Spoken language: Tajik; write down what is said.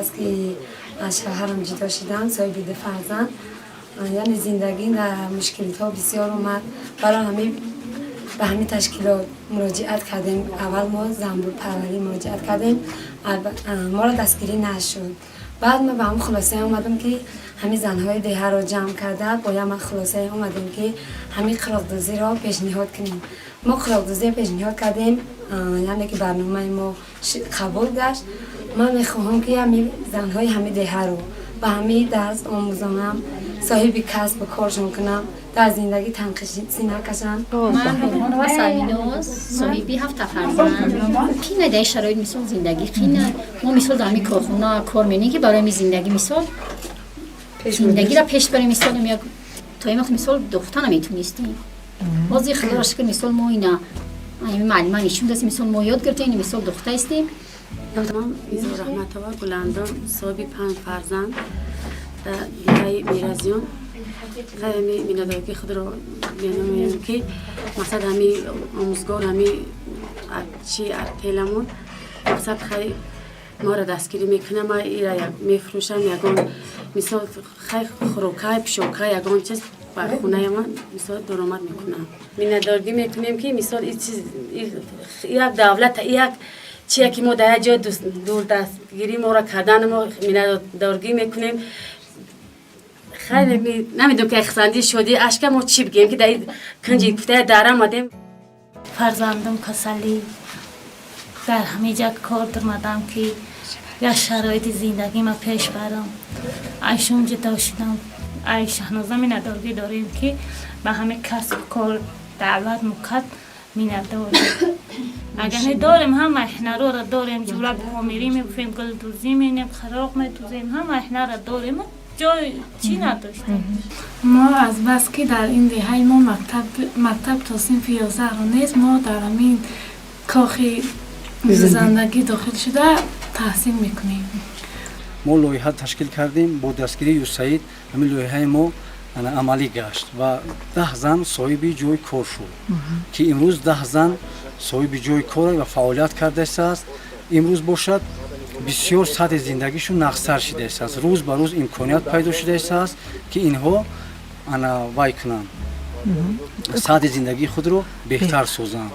Бас ки аз шавҳарам ҷудо шудам, соҳиби ду фарзанд, яъне зиндагӣ дар мушкилитҳо бисёр омад. Барои ҳамин ба ҳамин ташкилот муроҷиат кардем. Аввал мо занбурпарварӣ муроҷиат кардем, моро дастгирӣ нашуд. Баъд ма ба ҳамин хулосае омадам, ки ҳамин занҳои деҳаро ҷамъ карда, бо як хулосае омадем, ки ҳамин қироқдӯзиро пешниҳод кунем. Мо қироқдӯзиро пешниҳод кардем, яъне ки барномаи мо қабул гашт. Ман мехоҳам, ки ҳамин занҳои ҳамин деҳаро ба ҳамин дарс омӯзонам, соҳиби касбу коршон кунам, дар зиндагӣ танқисӣ накашанд. Ман Бурҳонова Савиноз, соҳиби ҳафта фарзанд. Қина дар ин шароит, мисол, зиндагӣ қина. Мо, мисол, дар ҳамин корхона кор менем, ки барои ҳамин зиндагӣ, мисол, зиндагиро пеш барем. Мисол, як то ин вақт, мисол, духта наметунистем. Ҳозир, худоро шукр, мисол, мо ина ҳамин муаллима нишон дастем, мисол, мо ёд гирифтем, мисол, духта истем. Ман Изо Раҳматова Гуландом, соҳиби панҷ фарзанд, дар деҳаи Миразиён. Ҳами миннатдории худро менамоем, ки мақсад ҳами омӯзгор, ҳами чи артеламон, мақсад, хай, моро дастгирӣ мекунам. Ма ира мефурӯшам, ягон, мисол, хай, хӯрокай, пӯшокай, ягон чиз ба хонаи ман, мисол, даромад мекунам. Миннатдоргӣ мекунем, ки, мисол, чиз як давлат, як чия, ки мо дар як ҷой дур дастгирӣ моро кардан, мо миннатдоргӣ мекунем. Хеле намедонам, ки хусандӣ, шодӣ, ашка мо чӣ бигем, ки дар кунҷи куфтая дара омадем. Фарзандам касалӣ, дар ҳамин ҷа кор даромадам, ки як шароити зиндагима пеш барам. Айшон ҷудо шудам. Ай Шаҳноза миннатдоргӣ дорем, ки ба ҳамин касбу кор даъват мукард. Миннатдорем. Агар не дорем, ҳама ҳунароро дорем: ҷӯра помирӣ мебуфем, гулдӯзӣ менем, хироқ медӯзем, ҳама ҳунарро дорем, ҷой чӣ надоштем. Мо азбаски дар ин деҳаи мо мактаб то синфи 11-ро нест, мо дар ҳамин кохи зиндагӣ дохил шуда таҳсил мекунем. Мо лоиҳа ташкил кардем. Бо дастгирии ЮСАИД ҳамин лоиҳаи мо амалӣ гашт ва 10 зан соҳиби ҷои кор шуд, ки имрӯз 10 зан соҳиби ҷои кор ва фаъолият кардааст. Имрӯз бошад, бисёр сатҳи зиндагишон нағзтар шудааст. Рӯз ба рӯз имконият пайдо шудааст, ки инҳо ана вай кунанд, сатҳи зиндагии худро беҳтар созанд.